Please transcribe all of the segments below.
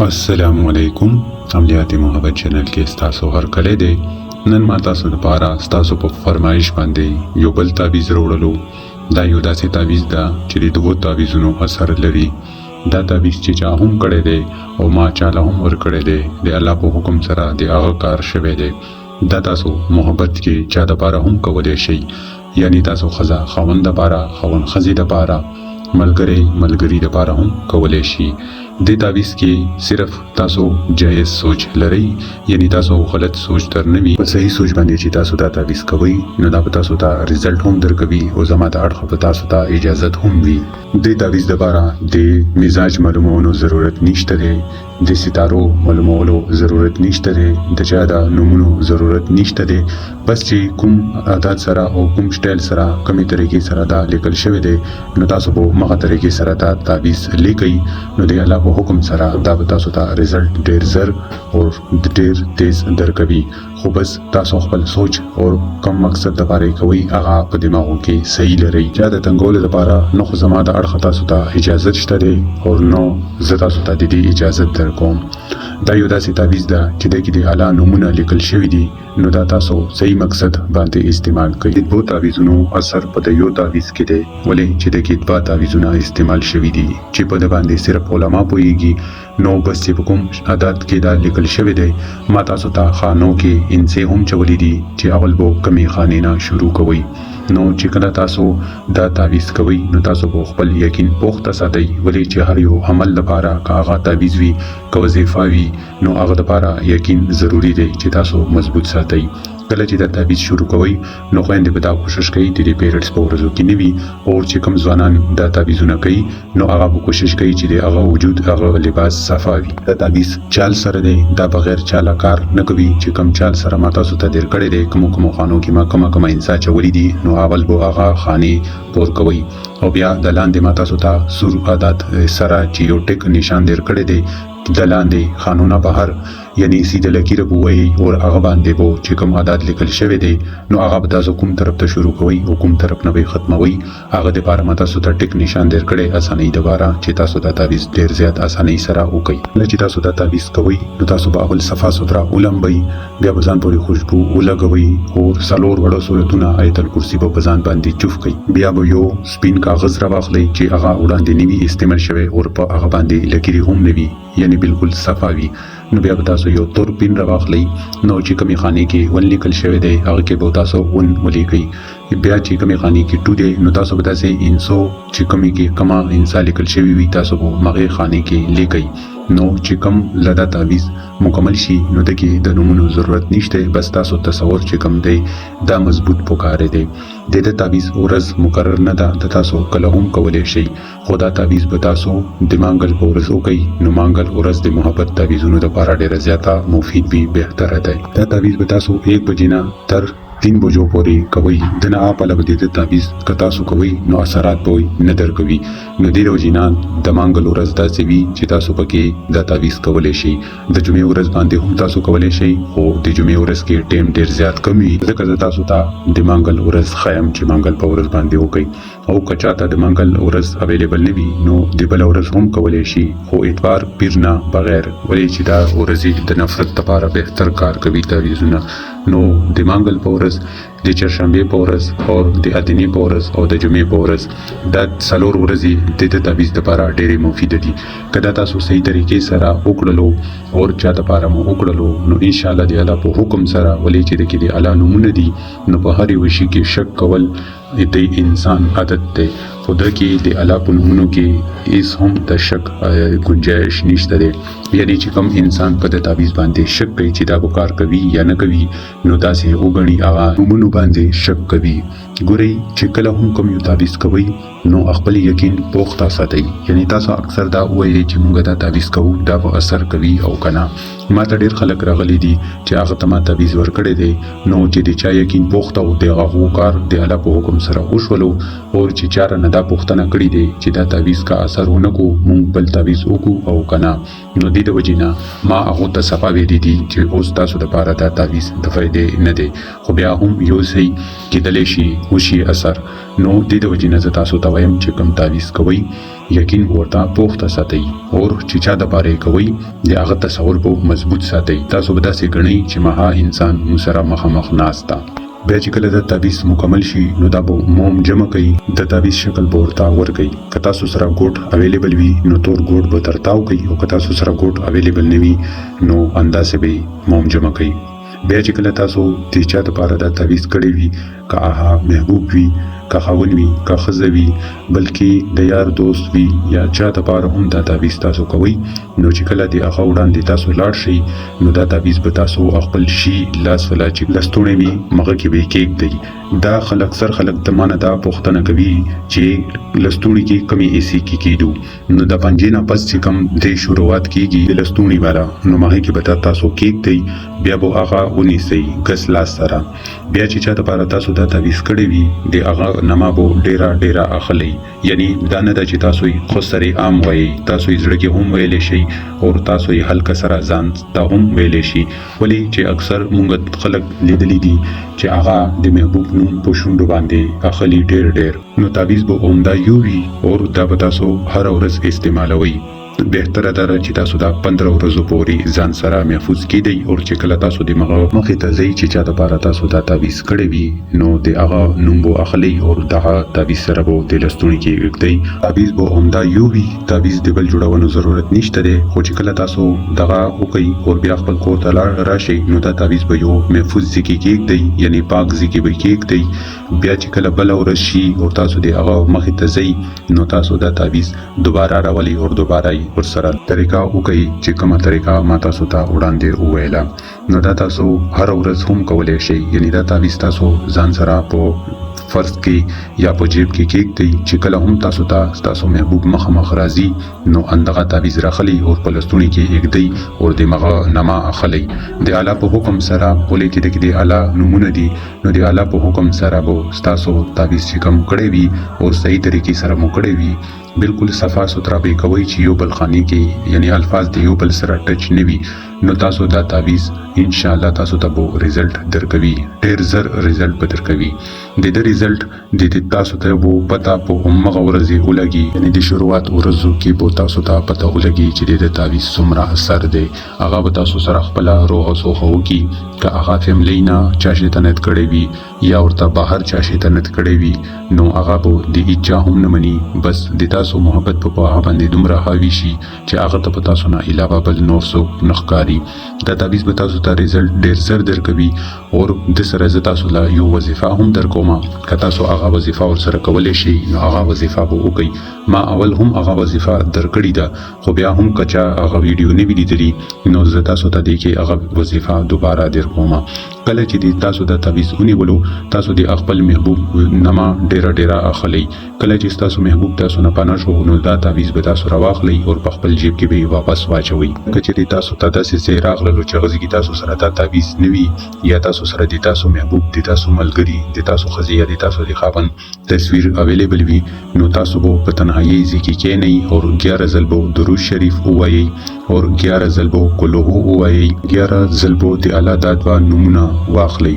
السلام علیکم، عملیات محبت چینل کې ستاسو هرکلی دی. نن ما تاسو لپاره ستاسو په فرمایش باندې یو بل تعویذ راوړلو. دا یو داسې تعویذ ده چې د دوو تعویذونو اثر لري. دا تعویذ چې چا هم کړی دی او ما چاله هم ورکړی دی، د الله په حکم سره د هغه کار شوی دی. دا تاسو محبت کې چا دپاره هم کولی شئ، یعنی تاسو ښځه خاوند دپاره، خاوند ښځې دپاره، ملګری ملګري دپاره هم کولی شي. دې تعویذ کې صرف تاسو جایز سوچ لرئ، یعنی تاسو غلط سوچ در نه وي. په صحیح سوچ باندې چې تاسو دا تعویذ کوئ نو دا به تاسو ته رزلټ هم درکوي او زما د اړخه به تاسو ته اجازت هم وي. دې تعویذ دپاره د مزاج معلومولو ضرورت نشته دی، د ستارو معلومولو ضرورت نشته دی، د چا د نومونو ضرورت نشته دی. بس چې کوم عادت سره او کوم سټایل سره کومې طریقې سره دا لیکل شوی دی نو تاسو به مغه طریقې سره دا تعویذ لیکئ، نو د الله په حکم سره دا به تاسو ته رزلټ ډیر زر او ډیر تیز درکوي. خو بس تاسو خپل سوچ او کوم مقصد دپاره یې کوئ هغه په دماغو کې صحیح لرئ. چا د تنګولو دپاره نه خو زما د اړخه تاسو ته اجازت شته دی او نه زه تاسو ته د دې اجازت درکوم. دا یو داسې تعویذ ده چې دې کې د الله نومونه لیکل شوي دي، نو دا تاسو صحیح مقصد باندې استعمال کړئ. د دوو تعویذونو اثر په د یو تعویذ کې دی، ولې چې د کې دوه تعویذونه استعمال شوي دي چې په د باندې صرف علما پوهیږي. نو بس چې په کوم عادت کې دا لیکل شوی دی، ما تاسو ته خانو کې انسې هم چولې دي چې اول به کمې خانې نه شروع کوئ. نو چې کله تاسو دا تعویذ کوئ نو تاسو به خپل یقین پخته ساتئ، ولې چې هر یو عمل لپاره که هغه تعویذ وي که وظیفه وي نو هغه دپاره یقین ضروري دی چې تاسو مضبوط ساتئ. کله چې دا تعویذ شروع کوئ نو خویندې به دا کوشش کوي د دې پیریډز په ورځو کې نه وي، او چې کوم ځوانان دا تعویذونه کوي نو هغه به کوشش کوي چې د هغه وجود هغه لباس صفا وي. دا تعویذ چال سره دی، دا بغیر چاله کار نه کوي. چې کوم چال سره ما تاسو ته دیر کړی دی، کومو کومو خانو کې ما کومه کومه انسا چولې دي نو اول به هغه خانې پور کوئ، او بیا د لاندې ما تاسو ته سور عادت سره چې یو ټیک نشان دیر کړی دی د لاندې خانو نه بهر، یعنی سیده لکیره به ووهئ او هغه باندې به چې کوم عادت لیکل شوی دی نو هغه به تاسو کوم طرف ته شروع کوئ او کوم طرف نه به یې ختموئ. هغه دپاره ما تاسو ته ټیک نشان در کړی اسانۍ دپاره چې تاسو دا تعویذ ډېر زیات اسانۍ سره وکئ. کله چې تاسو دا تعویذ کوئ نو تاسو به اول صفا سوتره ولمبئ، بیا به ځان پورې خوشبو ولګوئ او څلور وړه سورتونه آیت الکرسي به په ځان باندې چوف کئ. بیا به یو سپین کاغذ راواخلئ چې هغه وړاندې نه وي استعمال شوی او په هغه باندې لکیرې هم نه وي، یعنی بالکل صفا وي. نو بیا به تاسو یو تور پین راواخلئ، نو چې کومې خانې کې ون لیکل شوی دی هغه کې به تاسو ون ولیکئ. بیا چې کومې خانې کې ټو دی نو تاسو به داسې انسو چې کومې کې کومه انسا لیکل شوی وي تاسو به همغې خانې کې لیکئ. نو چې کوم له دا تعویذ مکمل شي نو دکې د نومونو ضرورت نشته، بس تاسو تصور چې کوم دی دا مضبوط پکار دی. د دې تعویذ ورځ مقرر نه ده، د تاسو کله هم کولی شئ، خو دا تعویذ به تاسو د مانګل په ورځ وکئ. نو مانګل ورځ د محبت تعویذونو دپاره ډېره زیاته مفید وي، بهتره دی. دا تعویذ به تاسو 1 بجې نه تر 3 بجو پورې کوئ. د نه اپله به د دې تعویذ که تاسو کوئ نو اثرات به نه درکوي. نو دې وجې نه د مانګل ورځ داسې وي چې تاسو پکې دا تعویذ کولی شئ. د جمعې ورځ باندې هم تاسو کولی شئ، خو د جمعې ورځ کې ټایم ډېر زیات کم وي، ځکه زه تاسو ته د مانګل ورځ ښیم چې مانګل په ورځ باندې وکئ. او که چاته د منګل ورځ اویلیبل نه وي نو د بله ورځ هم کولی شي، خو اتوار پیر نه بغیر، ولې چې دا ورځې د نفرت لپاره بهتر کار کوي تعویذونه. نو د منګل په ورځ، د چهارشنبې په ورځ او د ادینې په ورځ او د جمعې په ورځ، دا څلور ورځې د دې تعویذ لپاره ډېرې مفیده دي. که دا تاسو صحیح طریقې سره وکړلو او چا دپاره مو وکړلو نو انشاءالله د الله په حکم سره، ولې چې دکې د الله نومونه دي نو په هر یو شي کې شک کول د انسان عادت دی، خو ده کې د الله په نومونو کې هیڅ هم د شک گنجایش نشته دی. یعنی چې کوم انسان په د تعویذ باندې شک کوي چې دا به کار کوي یا نه کوي نو داسې وګڼي هغه نومونو باندې شک کوي. ګورئ چې کله هم کوم یو تعویذ کوئ نو خپل یقین پخته ساتئ، یعنی تاسو اکثر دا ووایئ چې موږ دا تعویذ کوو دا به اثر کوي او که نه. ما ته ډېر خلک راغلي دي چې هغه ته ما تعویذ ورکړی دی، نو چې د چا یقین پخته و د هغو کار د الله په حکم سره وشولو، او چې چا رانه دا پوښتنه کړې دی چې دا تعویذ که اثر ونه کو موږ بل تعویذ وکړو او که نه، نو دې د وجې نه ما هغو ته صفا ویلي دي چې اوس تاسو دپاره دا تعویذ د فایدې نه دی، خو بیا هم یو ځای کېدلی شي وشي اثر. نو دې د وجې نه زه تاسو ته وایم چې کوم تعویذ کوئ یقین به ورته پوخته ساتئ اور چې چا د پاره یې کوئ د هغه تصور به مضبوط ساتئ. تاسو به داسې ګڼئ چې مها انسان مو سره مخامخ ناست ده. بیا چې کله دا تعویذ مکمل شي نو دا به موم جمع کوي، د تعویذ شکل به ورته ورکوي. که تاسو سره ګوټ اویلیبل وي نو تور ګوټ به ترتاو کوي، او که تاسو سره ګوټ اویلیبل نه وي نو انداسې به موم جمع کوي. بیا چې کله تاسو د چا دپاره دا تعویذ کړی وي، که هغه محبوب وي، که خاوند وي، که ښځه وي، بلکې د یار دوست وي، یا چا دپاره هم دا تعویذ تاسو کوئ، نو چې کله د هغه وړاندې تاسو لاړ شئ نو دا تعویذ به تاسو خپل شي لاس ولا چې لستوڼی وي مغه کې به یې کېږدئ. دا خلک اکثر خلک د مانه دا پوښتنه کوي چې لستوڼي کې کومې حصې کې کېدو، نو د پنجې نه پس چې کوم دې شروعات کېږي د لستوڼي والا، نو مغې کې به دا تاسو کېږدئ، بیا به هغه ونیسئ ګس لاس سره. بیا چې چا دپاره تاسو دا تعویذ کړی وي د هغه نما به ډېره ډېره اخلئ. یعنی دا نه ده چې تاسو یې خو سرې عام وایئ، تاسو یې زړه کې هم ویلی شئ او تاسو یې هلکه سره ځان ته هم ویلی شي. ولې چې اکثر مونږ خلک لیدلی دي چې هغه د محبوب نوم په شونډو باندې اخلي ډېر ډېر، نو تعویذ به همدا یو وي او دا به تاسو هره ورځ استعمالوئ. بهتره دا ده چې تاسو دا 15 ورځو پورې ځان سره محفوظ کیدئ، او چې کله تاسو د مغه مخې ته ځئ چې چا دپاره تاسو دا تعویذ کړی وي نو د هغه نوم به اخلئ او دغه تعویذ سره به د لستوڼي کې ږدئ. تعویذ به همدا یو وي، تعویذ د بل جوړولو ضرورت نشته دی. خو چې کله تاسو دغه وکئ او بیا خپل کور ته لاړ راشئ نو دا تعویذ به یو محفوظ ځای کې کېږدئ، یعنی پاک ځای کې به یې کېږدئ. بیا چې کله بله ورځ شي او تاسو د هغه مخې ته ځئ نو تاسو دا تعویذ دوباره راولئ او دوباره یې ورسره طریقه وکئ چې کومه طریقه ما تاسو ته وړاندې وویله. نو دا تاسو هره ورځ هم کولی شئ، یعنی دا تعویذ تاسو ځان سره په فرض کې یا په جیب کې کېږدئ چې کله هم تاسو ته ستاسو محبوب مخامخ راځي نو اندغه تعویذ راخلئ او په لستوڼي کې ږدئ او د مغه نما اخلئ. د الله په حکم سره، ولې چې دکې د الله نومونه دي، نو د الله په حکم سره به ستاسو تعویذ چې کوم کړی وي او صحیح طریقې سره مو کړی وي، بالکل صفا سوتره به یې کوئ چې یو بل خانې کې یعنی الفاظ د یو بل سره ټچ نه وي، نو تاسو دا تعویذ انشاءالله تاسو ته به ریزلټ درکوي، ډېر زر ریزلټ به درکوي. د ده ریزلټ د دې تاسو ته به پته په همغه ورځې ولګي، یعنی د شروعات ورځو کې به تاسو ته پته ولګي چې د ده تعویذ څومره اثر دی. هغه به تاسو سره خپله روغه سوخه وکړي، که هغه فیملی نه چا شیطانت کړی وي یا ورته بهر چا شیطانت کړی وي نو هغه به د هیچا هم نه مني. بس د تاسو محبت به په هغه باندې دومره حاوي شي چې هغه ته په تاسو نه علاوه بل نور څوک نه ښکاري. دا تعویذ به تاسو ته ریزلټ ډېر زر درکوي. او د سره زه تاسو له یو وظیفه هم درکوم، که تاسو هغه وظیفه ورسره کولی شئ نو هغه وظیفه به وکئ. ما اول هم هغه وظیفه درکړې ده، خو بیا هم که چا هغه ویډیو نه وي لیدلي نو زه تاسو ته دې کې هغه وظیفه دوباره درکوم. کله چې دې تاسو دا تعویذ ونیولو تاسو دې خپل محبوب نما ډېره ډېره اخلئ. کله چې ستاسو محبوب تاسو نه پناه شو نو دا تعویذ به تاسو راواخلئ او په خپل جیب کې به یې واپس واچوئ. که چېرې تاسو ته داسې ځای راغللو چې هغه ځای کې تاسو سره دا تعویذ نه وي، یا تاسو سره د تاسو محبوب، د تاسو ملګري، د تاسو ښځې یا د تاسو د خاوند تصویر اویلیبل وي، نو تاسو به په تنهایۍ ځای کې کښېنئ او 11 ځل به درود شریف ووایئ او 11 ځل به قلهو ووایئ، 11 ځل به د الله دا دوه نومونه واخلئ،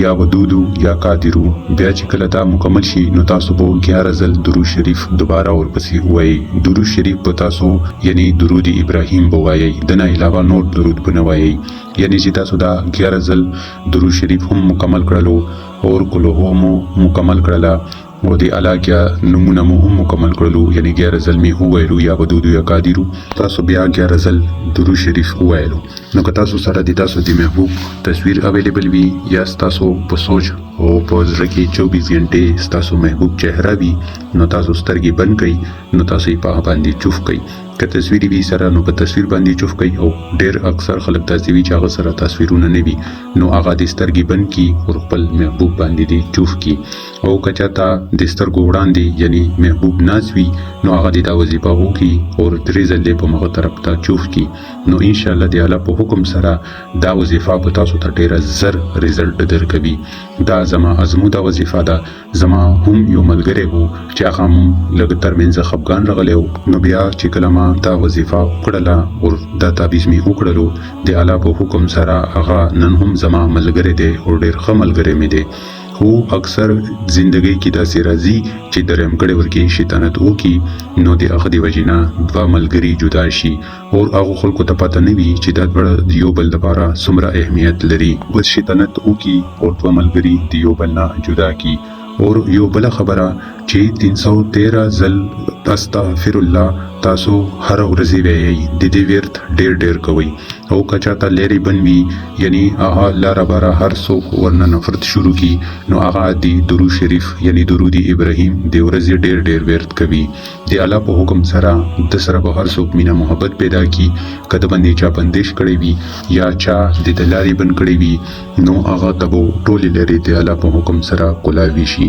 یا ودودو یا قادرو. بیا چې کله دا مکمل شي نو تاسو به 11 ځل درود شریف دوباره ورپسې ووایئ. درود شریف به تاسو یعنی درود ابراهیم به وایئ، د نه علاوه نور درود به نه وایئ. یعنی چې تاسو دا 11 ځل درود شریف هم مکمل کړلو اور قلهو مو مکمل کړله او د الله کیا نمونه مو هم مکمل کړلو، یعنی 11 ځل مې وویلو یا ودودو یا قادرو، تاسو بیا 11 ځل درود شریف وویلو. نو که تاسو سره د تاسو د محبوب تصویر اویلیبل وي یا ستاسو په سوچ او په زړه کې 24 غنټې ستاسو محبوب چهره وي، نو تاسو سترګې بند کړئ، نو تاسو یې په هغه باندې چوف کړئ. که تصویر وي سره نو په تصویر باندې چوف کړئ، او ډېر اکثر خلک داسې وي چې هغه سره تصویرونه نه وي، نو هغه د سترګې بند کړي او خپل محبوب باندې دې چوف کړي. او که چاته د سترګو وړاندې یعنی محبوب ناست وي نو هغه دې دا وظیفه وکړي او 3 ځل دې په مغه طرف ته چوف کړي، نو انشاءالله د الله په حکم سره دا وظیفه به تاسو ته ډېره زر ریزلټ درکوي. دا زما ازموده وظیفه ده. زما هم یو ملګری و چې هغه هم لږ ترمنځ خفګان راغلی و، نو بیا چې کله ما دا وظیفه وکړله او دا تعویذ مې وکړلو، د الله په حکم سره هغه نن هم زما ملګری دی او ډېر ښه ملګری مې دی. خو اکثر زندګۍ کې داسې راځي چې درېمګړی ورکې شیطانت وکړي، نو د هغه د وجې نه دوه ملګري جدا شي اور هغو خلکو ته پته نه وي چې دا دواړه د یو بل لپاره څومره اهمیت لري. بس شیطانت وکړي اور دوه ملګري د یو بل نه جدا کړي. اور یو بله خبره چې 313 ځل استغفر الله تاسو هره ورځ ویئ، د دې ورد ډېر ډېر کوئ. او که چاته لرې بن وي، یعنی هغه لاره باره هر څوک ورنه نفرت شروع کړي، نو هغه د درود شریف یعنی درود ابراهیم د ورځې ډېر ډېر ورد کوي. د الله په حکم سره د سره به هر څوک مینه محبت پیدا کړي. که د باندې چا بندش کړی وي یا چا د ده لارې بند کړی وي، نو هغه ته به ټولې لارې د الله په حکم سره کولاوي شي.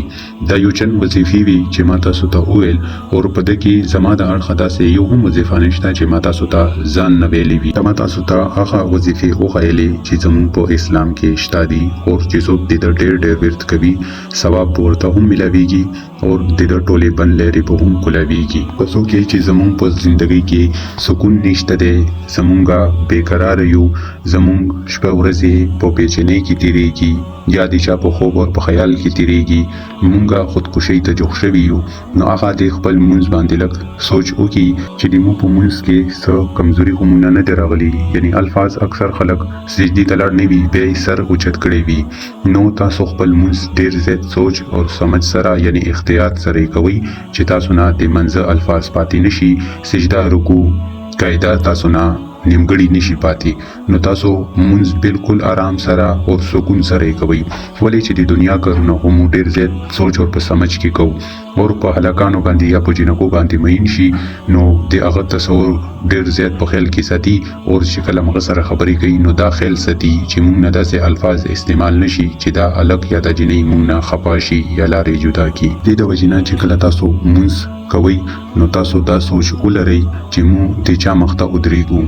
دا یو چند وظیفې وي چې ما تاسو ته وویل، اور په ده کې زما د اړخه داسې یو هم وظیفه نشته چې ما تاسو ته ځان نه ویلې وي. ما تاسو ته هغه وظیفې وښیلې چې زموږ په اسلام کې شته دي، اور چې څوک د ده ډېر ډېر ورد کوي ثواب به ورته هم ملاویږي اور د ده ټولې بند لارې به هم کولاویږي. که څوک یې چې زموږ په زندګۍ کې سکون نشته دی، زموږ بېقراره یو، زموږ شپه ورځې په بېچینۍ کې تېرېږي یا د چا په خوب او په خیال کې تېرېږي، مونږه خودکشۍ ته جوخ شوي یو، نو هغه د خپل مونځ باندې لږ سوچ وکړي چې د مو په مونځ کې څه کمزوري خو مونږ نه دی راغلي. یعنی الفاظ اکثر خلک سجدي ته لاړ نه وي، بیا یې سر اوچت کړی وي. نو تاسو خپل مونځ ډېر زیات سوچ او سمج سره یعنی احتیاط سره یې کوئ چې تاسو نه د منځه الفاظ پاتې نشي، سجده رکوع قاعده تاسو نه نیمګړي نشي پاتې. نو تاسو مونځ بالکل آرام سره او سکون سره یې کوئ، ولې چې د دنیا کارونه خو مو ډېر زیات سوچ او په سمج کې کوو، اور په هلکانو باندې یا په جینکو باندې مین شي نو د هغه تصور ډېر زیات په خیال کې ساتي، اور چې کله هغه سره خبرې کوي نو دا خیال ساتي چې مونږ نه داسې الفاظ استعمال نشي چې دا هلک یا دا جینۍ مونږ نه خفه شي یا لارې جدا کړي. دې د وجې نه چې کله تاسو مونځ کوئ نو تاسو دا سوچ ولرئ چې مونږ د چا مخته ودرېږو،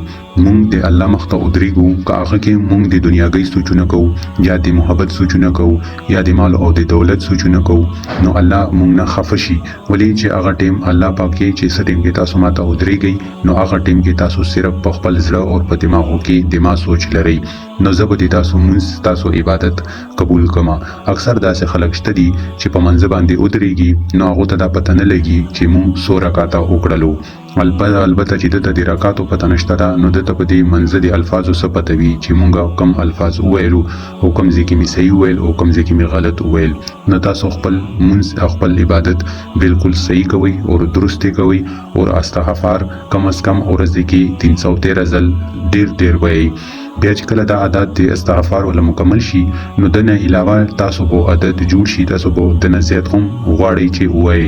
مونږ د الله مخته ودرېږو. که هغه کې مونږ د دنیاګۍ سوچونه کوو یا د محبت سوچونه کوو یا د مال او د دولت سوچونه کوو، نو الله مونږ نه خفه شي. ولې چې هغه ټیم الله پاک کې چې څه ټیم کې تاسو ماته ودرېږئ نو هغه ټیم کې تاسو صرف په خپل زړه او په دماغو کې د ما سوچ لرئ، نو زه به د تاسو مونځ تاسو عبادت قبول کړم. اکثر داسې خلک شته دي چې په منځ باندې ودرېږي نو هغو ته دا پته نه لګي چې مونږ څو رکعته وکړلو. البته چې دته د رکعاتو پته نشته ده، نو دته په دې منځ د الفاظو څه پته وي چې مونږ کم الفاظ وویلو او کم ځای کې مې صحیح وویل او کم ځای کې مې غلط وویل. نو تاسو خپل مونځ او خپل عبادت بالکل صحیح کوئ او درست یې کوئ، او استغفار کم از کم ورځې کې 313 ځل ډېر ډېر وایئ. بیا چې کله دا عادت د استغفار ولا مکمل شي نو د نه علاوه تاسو به عادت جوړ شي، تاسو به د نه زیات هم غواړئ چې ووایئ،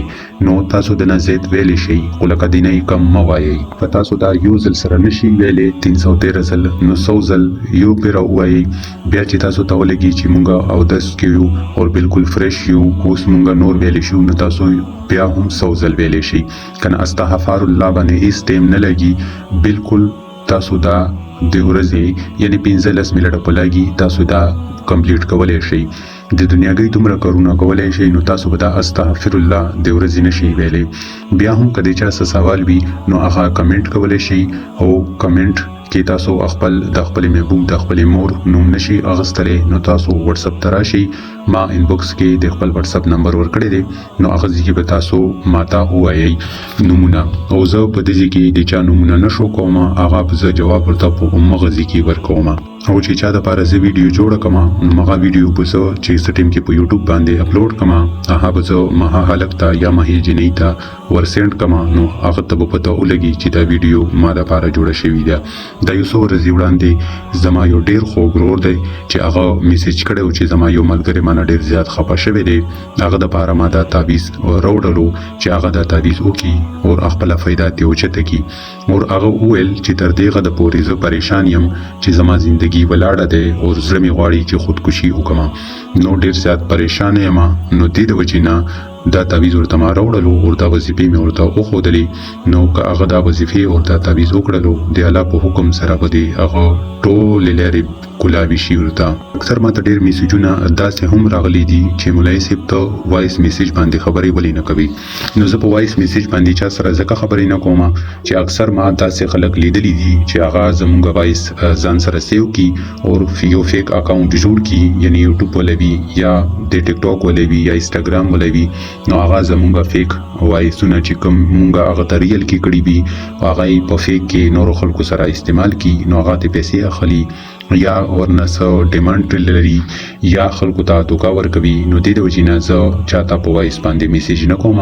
نو تاسو د نه زیات ویلی شئ، خو لکه د نه یې کم مه وایئ. که تاسو دا یو ځل سره نشئ ویلی 313 ځل، نو 100 ځل یو پیره ووایئ. بیا چې تاسو ته ولګي چې مونږ اودس کې یو او بالکل فریش یو، اوس مونږ نور ویلی شو، نو تاسو بیا هم 100 ځل ویلی شئ. که نه استغفار الله باندې هېڅ ټایم نه لګي، بالکل تاسو دا د ورځې یعنی 15 منټه په لګي تاسو دا کمپلیټ کولی شئ. د دنیاګۍ دومره کارونه کولی شئ، نو تاسو به دا استغفر الله د ورځې نشئ ویلی. بیا هم که د چا څه سوال وي نو هغه کمنټ کولی شئ، او کمنټ کې تاسو خپل د خپلې محبوب د خپلې مور نوم نشئ اخیستلی، نو تاسو واتساپ ته راشئ، ما انباکس کې د خپل واتساپ نمبر ورکړی دی، نو هغه ځای کې به تاسو ما ته ووایئ نومونه، او زه په دې ځای کې د چا نومونه نه شو کوم، هغه به زه جواب ورته په همغه ځای کې ورکوم. او چې چا دپاره زه ویډیو جوړه کړم نو هغه ویډیو به زه چې څه ټایم کې په یوټیوب باندې اپلوډ کړم، هغه به زه مها هلک ته یا مهې جینۍ ته ورسینډ کړم، نو هغه ته به پته ولګي چې دا ویډیو ما دپاره جوړه شوې ده. دا یو څو ورځې وړاندې زما یو ډېر خوږ ورور دی چې هغه میسج کړی و چې زما یو ملګری مانه ډېر زیات خفه شوی دی، هغه دپاره ما دا تعویذ راوړلو چې هغه دا تعویذ وکړي او خپله فایده ترې اوچته کړي. اور هغه وویل چې تر دې غده پورې زه پریشان یم چې زما زندگی ولاړه دی او زړه مې غواړي چې خودکشي وکړم، نو ډېر زیات پریشان یم، نو دې د وجې نه دا تعویذ ورته ما راوړلو او دا وظیفې مې ورته وښودلې. نو که هغه دا وظیفې او دا تعویذ وکړلو د الله په حکم سره به دې هغه ټولې لارې کولاوي شي ورته. اکثر ماته ډیر میسجونه داسې هم راغلي دي چې مولای صیب ته وایس میسج باندې خبرې ولې نه کوي؟ نو زه په وایس میسج باندې چا سره ځکه خبرې نه کوم چې اکثر ما داسې خلک لیدلي دي چې هغه زمونږ وایس ځان سره سیو کی او یو فیک اکاونټ جوړ کی، یعنی یوټیوب ولا وي یا د ټیک ټاک ولا وي یا انسټاګرام ولا وي، نو هغه زمونږ فیک وایسونه چې کوم مونږ هغه ته ریل کې کړي وي هغه یې په فیک کې نورو خلکو سره استعمال کی، نو هغه ته پیسې اخلي یا ورنه څه ډیمانډ لري یا خلکو ته دوکه ورکوي. نو دې د وجې نه زه چاته په وایس باندې میسج نه کوم.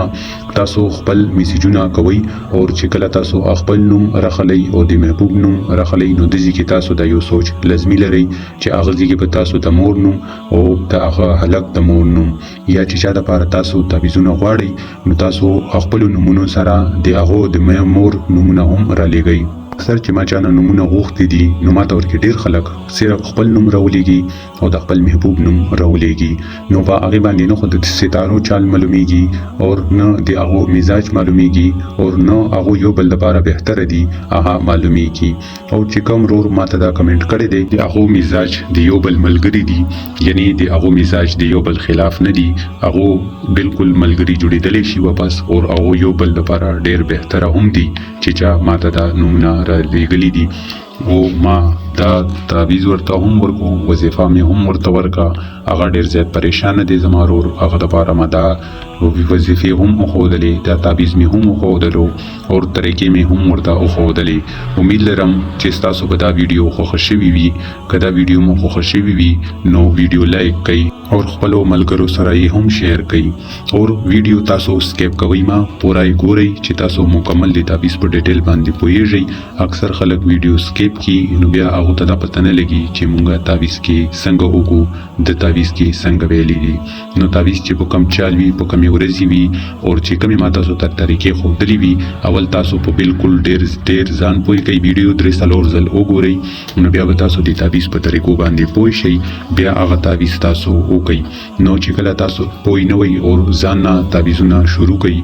تاسو خپل میسجونه کوئ او چې کله تاسو خپل نوم راخلئ او د محبوب نوم راخلئ، نو دې کې تاسو د یو سوچ لازمي لرئ چې هغه ځای کې به تاسو د مور نوم او د هغه هلک د مور نوم یا چې چا دپاره تاسو تعویذونه غواړئ، نو تاسو خپلو نومونو سره د هغو د مور نومونه هم رالیږئ. اکثر چې ما چا نه نومونه غوښتي دي، نو ماته ورکې ډېر خلک صرف خپل نوم راولېږي او د خپل محبوب نوم راولېږي، نو په هغې باندې نه خو د ستارو چال معلومیږي او نه د هغو مزاج معلومیږي او نه هغو یو بل دپاره بهتره دي هغه معلومیږي. او چې کوم ورور ماته دا کمنټ کړی دی، د هغو مزاج د یو بل ملګري دي، یعنی د هغو مزاج د یو بل خلاف نه دي، هغو بالکل ملګري جوړېدلی شي واپس او هغو یو بل دپاره ډېر بهتره هم دي چې چا ماته دا نومونه را لېږلي دي. او ما دا تعویذ ورته هم ورکو، وظیفه مې هم ورته ورکه. هغه ډېر زیات پریشانه دی زما ورور، هغه دپاره ما دا وظیفې هم وښودلې، دا تعویذ مې هم وښودلو او طریقې مې هم ورته وښودلې. امید لرم چې ستاسو به دا ویډیو خوښه شوي وي. که دا ویډیو مو خوښه شوي وي، نو ویډیو لایک کړئ او خپلو ملګرو سره یې هم شیر کړئ. او ویډیو تاسو سکیپ کوئ ما، پوره یې ګورئ چې تاسو مکمل د تعویذ په ډیټیل باندې پوهیږئ. اکثر خلک ویډیو سکیپ کی، نو بیا هغو ته دا پته نه لګي چې مونږه تعویذ کې څنګه وکړو، د تعویذ کې څنګه ویلي دي. نو تعویذ چې په کوم چال وي، په کومې ورځې وي او چې کومې ما تاسو ته طریقې ښودلې وي، اول تاسو په بالکل ډیر ډیر ځان پوه کړئ، ویډیو 3-4 ځل وګورئ، نو بیا به تاسو د تعویذ په طریقو باندې پوه شئ، بیا هغه تعویذ تاسو وکړئ. نو چې کله تاسو پوه نه وئ او ځان نه تعویذونه شروع کړئ،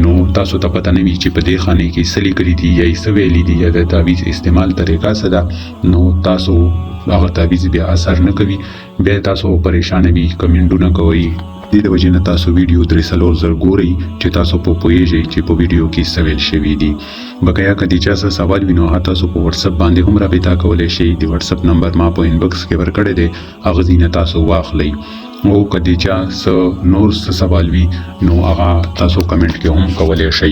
نو تاسو ته پته نه وي چې په دې خانې کې څه لیکلي دي یا یې څه ویلي دي یا د تعویذ استعمال طریقه څه ده، نو تاسو هغه تعویذ بیا اثر نه کوي، بیا تاسو پریشانه وي، کمنټونه کوئ. دې د وجې نه تاسو ویډیو 3-4 ځل ګورئ چې تاسو په پوهیږئ چې په ویډیو کې څه ویل شوي دي. بقایا که د چا څه سوال وي، نو هغه تاسو په واتساپ باندې هم رابطه کولی شئ. د واتساپ نمبر ما په انبکس کې ورکړی دی، هغه ځای نه تاسو واخلئ. او که د چا څه نور څه سوال وي، نو هغه تاسو کمنټ کې هم کولی شئ،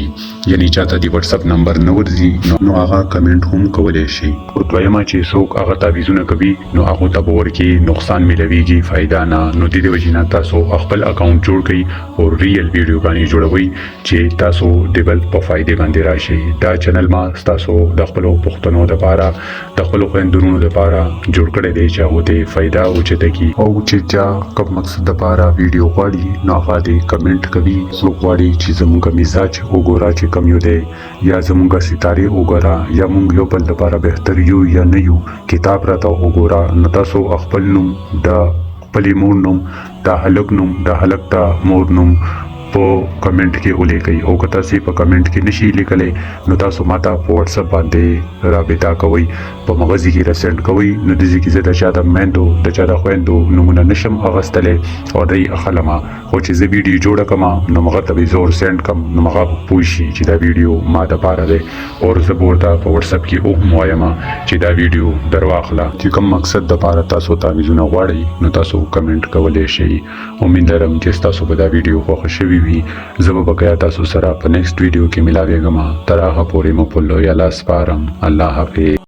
یعنی چاته د واتساپ نمبر نه ورځي، نو هغه کمنټ هم کولی شي. او دویمه چې څوک هغه تعویذونه کوي، نو هغو ته به ورکې نقصان میلاویږي، فایده نه. نو د دې وجې نه تاسو خپل اکاونټ جوړ کړئ او ریل ویډیوګانې جوړوئ چې تاسو د بل په فایدې باندې راشئ. دا چینل ما ستاسو د خپلو پښتنو دپاره، د خپلو خویندو وروڼو دپاره جوړ کړی دی چې هغو ته فایده اوچته کړي. او چې چا کوم مقصد دپاره ویډیو غواړي، نو هغه دې کمنټ کوي. څوک غواړي چې زمونږ مزاج وګوره چې کوم یو دی، یا زمونږ ستارې وګوره، یا مونږ یو بل دپاره بهتر یو یا نه یو، کتاب راته وګوره، نو تاسو خپل نوم، د خپلې مور نوم، د هلک نوم، د هلک د مور نوم په کمنټ کې ولیکئ. او که تاسو په کمنټ کې نشئ لیکلی، نو تاسو ماته په واتساپ باندې رابطه کوئ، په مغزي کې راسند کوئ. نو دې کې زه د چا د میندو، د چا د خویندو نومونه نشم اغستلی او دی اخلمه، خو چې زه ویډیو جوړه کړم، نو مغه ته به زور سند کم، نو مغه به پوه شي چې دا ویډیو ما د پاره دی. او زه به ورته په واتساپ کې هم وایم چې دا ویډیو درواخله. چې کوم مقصد د پاره تاسو تعویذونه غواړئ، نو تاسو کمنټ کولی شئ. امید لرم چې تاسو به دا ویډیو خوښه شوې وي. زه به بقایا تاسو سره په نیکسټ ویډیو کې ملاویږم. تر هغه پورې مو په لوی الله سپارم. الله حافظ.